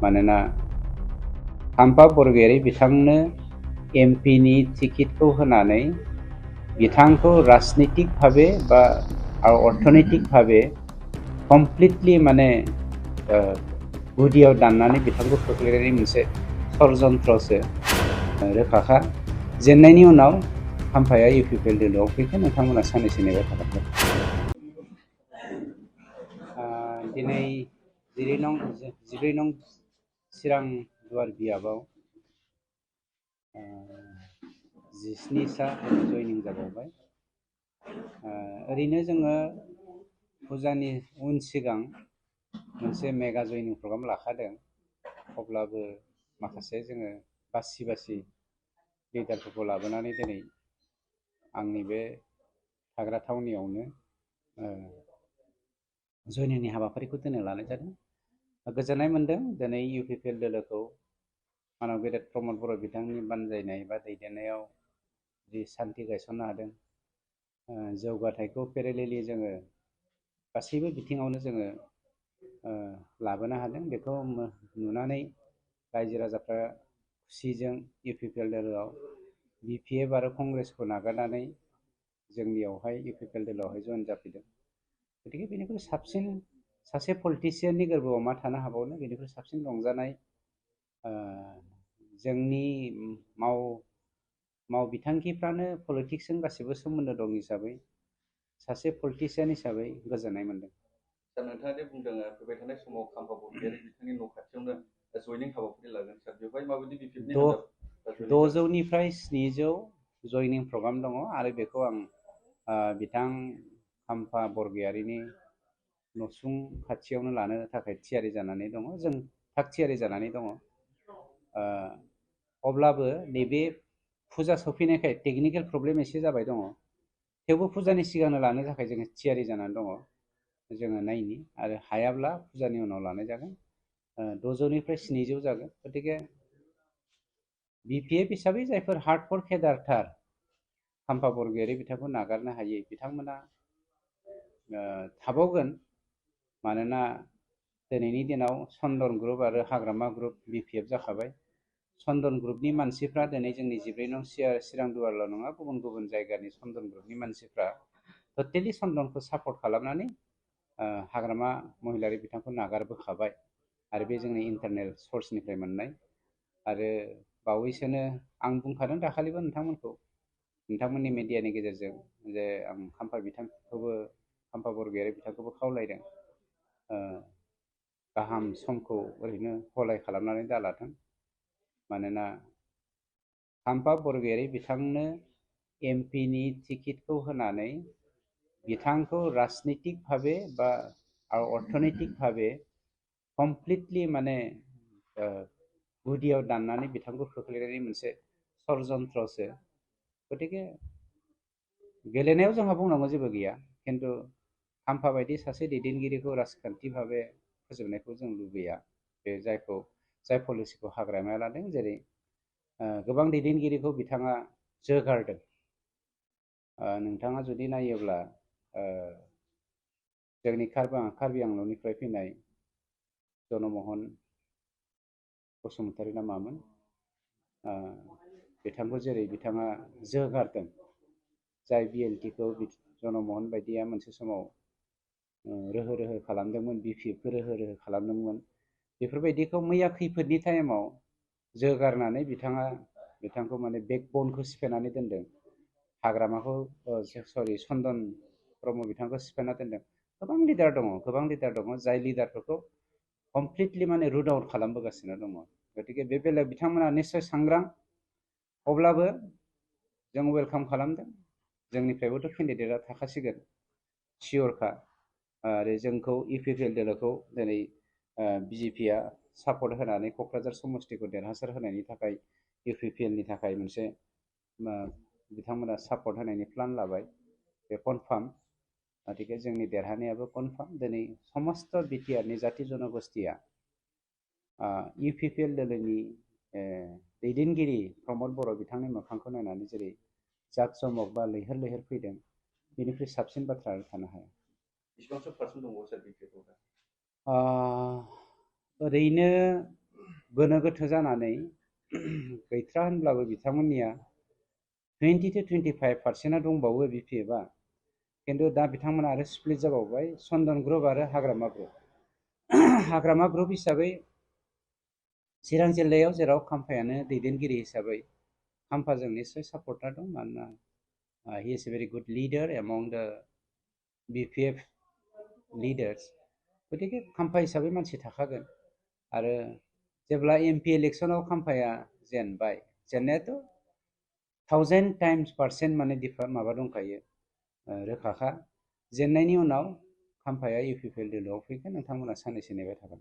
मानोना खाम्फा बरगयारि बिथांनो एमपिनि टिकेटखौ होनानै बिथांखौ राजनितिक भावे बा अर्थनैतिक भावे कमप्लिटलि माने गुदियाव दाननानै बिथांखौ खोख्लैनायनि मोनसे षड़यन्त्रसो रोखाखा। जेननायनि उनाव खाम्फाया इउपिपिएल दोलोआव फैगोन, नोंथांमोना साननैसो नेबाय थानांगोन। दिनै 14 नं चिरां दुवार बियाबाव 17 सा जयनिं जाबावबाय। ओरैनो जोङो फुजानि उन सिगां मोनसे मेगा जयनिं प्रग्राम लाखादों, अब्लाबो माखासे जोङो बासि लिडारफोरखौ लाबोनानै दिनै आंनि बे थाग्रा थावनियावनो जयनिंनि हाबाफारिखौ दिनै लानाय जादों। गोजोननाय मोन्दों दिनै इउपिपिएल दोलोखौ मानव गेदेर प्रमद बर' बिथांनि बानजायनाय बा दैदेननायाव जि सान्थि गायसननो हादों, जौगाथायखौ पेरेलेलि जोङो गासैबो बिथिङावनो जोङो लाबोनो हादों। बेखौ नुनानै रायजो राजाफ्रा खुसिजों इउपिपिएल दोलोआव बिपिएफ आरो कंग्रेसखौ नागारनानै जोंनियावहाय इउपिपिएल दोलोआवहाय जयेन जाफैदों। गतिके बेनिख्रुइ साबसिन सासे पलिटिसियाननि गोरबोआव मा थानो हाबावनो, बेनिख्रुइ साबसिन रंजानाय जोंनि माव बिथांखिफ्रानो पलिटिक्सजों गासिबो सोमोन्दो दं हिसाबै सासे पलिटिसियान हिसाबै गोजोननाय मोन्दों। सार, नोंथाङा जे बुंदों फैबाय थानाय समाव खाम्फा बरगयारि बिथांनि न' खाथियावनो जयनिं हाबाफारि लागोन, सार बेवहाय माबायदि बिपिएफनि 600निफ्राय 700 जयनिं प्रग्राम दङ आरो बेखौ आं बिथां खाम्फा बरगयारिनि नसुं खाथियावनो लानो थाखाय थियारि जानानै दङ। जों थाग थियारि जानानै दङ। अब्लाबो नैबे फुजा सफैनायखाय टेकनिकेल प्रब्लेम एसे जाबाय दङ, थेवबो फुजानि सिगांनो लानो थाखाय जोङो थियारि जानानै दङ। जोङो नायनि आरो हायाब्ला फुजानि उनाव लानाय जागोन। 600निफ्राय 700 जागोन। गतिके बिपिएफ हिसाबै जायफोर हार्डकर केडारथार खाम्फा बरगयारि बिथांखौ नागारनो हायै बिथांमोना थाबावगोन। मानोना दिनैनि दिनाव चन्दन ग्रुप आरो हाग्रामा ग्रुप बिपिएफ जाखाबाय। चन्दन ग्रुपनि मानसिफ्रा दिनै जोंनि 14 नं चिरां दुवारल' नङा, गुबुन गुबुन जायगानि चन्दन ग्रुपनि मानसिफ्रा टटेलि चन्दनखौ सापर्ट खालामनानै हाग्रामा महिलारि बिथांखौ नागारबोखाबाय आरो बे जोंनि इन्टारनेल सर्सनिफ्राय मोननाय। आरो बावैसोनो आं बुंखादों दाखालिबो नोंथांमोननि मिडियानि गेजेरजों जे आं खाम्फा बरगयारि बिथांखौबो खावलायदों गाहाम समखौ ओरैनो हलाय खालामनानै दालाथों। मानोना खाम्फा बरगयारि बिथांनो एमपिनि टिकेटखौ होनानै बिथांखौ राजनितिक भावे बा अर्थनैतिक भावे कमप्लिटलि माने गुदियाव दाननानै बिथांखौ खोख्लैनायनि मोनसे षड़यन्त्रसो। गतिके गेलेनायाव जोंहा बुंनांगौ जेबो गैया, खिन्थु खाम्फा बायदि सासे दैदेनगिरिखौ राजखान्थि भावे फोजोबनायखौ जों लुबैया। बे जाय पलिसिखौ हाग्रामाया लादों, जेरै गोबां दैदेनगिरिखौ बिथाङा जोगारदों। नोंथाङा जुदि नायोब्ला जोंनि कार्बि आंलंनिफ्राय फैनाय जनमोहन बसुमतारी ना मामोन, बिथांखौ जेरै बिथाङा जोगारदों, जाय बिएलटिखौ जनमोहन बायदिया मोनसे समाव रोहो खालामदोंमोन, बिपिएफखौ रोहो खालामदोंमोन, बेफोरबायदिखौ मैया खैफोदनि टाइमाव जोगारनानै बिथांखौ माने बेकबनखौ सिफायनानै दोनदों। हाग्रामाखौ चन्दन ब्रह्म बिथांखौ सिफायना दोनदों। गोबां लिडार दङ जाय लिडारफोरखौ कमप्लिटलि माने रुट आउट खालामबोगासिनो दङ। गतिके बे बेलायाव बिथांमोना निस्सय सांग्रां। अब्लाबो जों वेलकाम खालामदों। जोंनिफ्रायबोथ' केन्डिडेटआ थाखासिगोन, सियरखा। आरो जोंखौ इउपिपिएल दोलोखौ दिनै बिजेपिआ सापर्ट होनानै क'क्राझार समस्तिखौ देरहासार होनायनि थाखाय इउपिपिएलनि थाखाय मोनसे बिथांमोना सापर्ट होनायनि प्लान लाबाय, बे कनफार्म। गतिके जोंनि देरहानायाबो कनफार्म। दिनै समस्त बिटिआरनि जाति जनगोष्ठीया इउपिपिएल दोलोनि दैदेनगिरि प्रमद बर' बिथांनि मोखांखौ नायनानै जेरै जाक-जमक बा लैहोर फैदों, बेनिख्रुइ साबसिन बाथ्रा थानो हाया। बेसेबांसो पार्सेन्ट दंबावो सार बिपिएफआव? ओरैनो गोनो गोथो जानानै गैथ्रा होनब्लाबो बिथांमोननिया 20 to 25% दंबावो बिपिएफआ खिन्थु दा बिथांमोना आरो स्प्लिट जाबावबाय चन्दन ग्रुप आरो हाग्रामा ग्रुप हाग्रामा ग्रुप हिसाबै चिरां जिल्लायाव जेराव खाम्फायानो दैदेनगिरि हिसाबै खाम्फाजों निश्चय सापर्टार दं मानोना he is a very good leader among the BPF leaders गतिके खाम्फा हिसाबै मानसि थाखागोन आरो जेब्ला एमपि इलेक्सनाव खाम्फाया जेनबाय जेननायाथ' 1000 times% माने माबा दंखायो रोखाखा जेननायनि उनाव खाम्फाया इउपिपिएल दोलोआव फैगोन नोंथांमोना साननैसो नेबाय थागोन